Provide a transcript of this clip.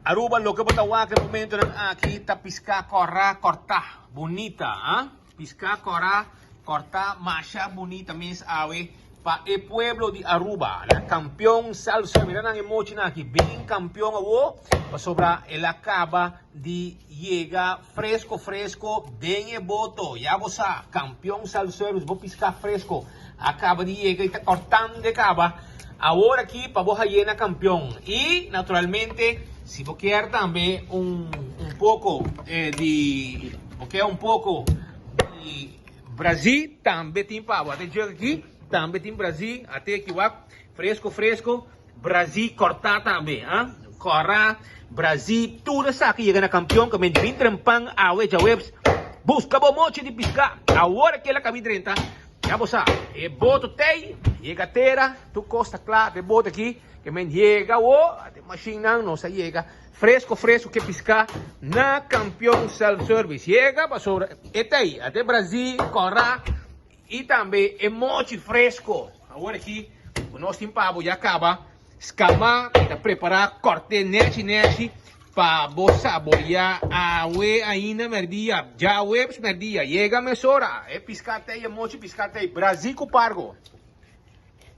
Aruba loke bo ta wak e momentonan aki ta piská kòrá kòrtá bunita ah piská kòrá kòrtá masha bunita mes awe pa e pueblo di Aruba na kampion salsa mira nan e mochinan aki bin kampion awo pasobra el a kaba di yega fresco fresco den e boto ya bo sa kampion self service bo piská fresco a kaba di yega y ta kòrtando e kaba. Awor aki pa bo haye na campeon y naturalmente si bo kier tambe un un poco di bo kier un poco di Brazi tambe tin pa bo ate jug aki tambe tin Brazi ate aki wak fresco fresco Brazi corta tambe ah cora Brazi tur esaki yega na campeon ke men bin trempan awe djaweps busca bo mochi di pisca awor aki el a cabi drenta. Ya bo sa, e boto tei, yega tera, tur kos ta kla, e boto aki, ke men yega awo, e mashinnan nos a yega fresco fresco ke piská na Kampion Self Service. Yega pasobra e tei, ate brazí, kòrá i tambe e mochi fresco. Awor aki ku nos tin pa bo ya kaba skamá, ta prepará, kòrt'é nèchi nèchi. Pa bo saboreá awe ainda merdia, djaweps merdia, yega mesora, e piská tei, e mochi piská tei, Brazi ku pargo.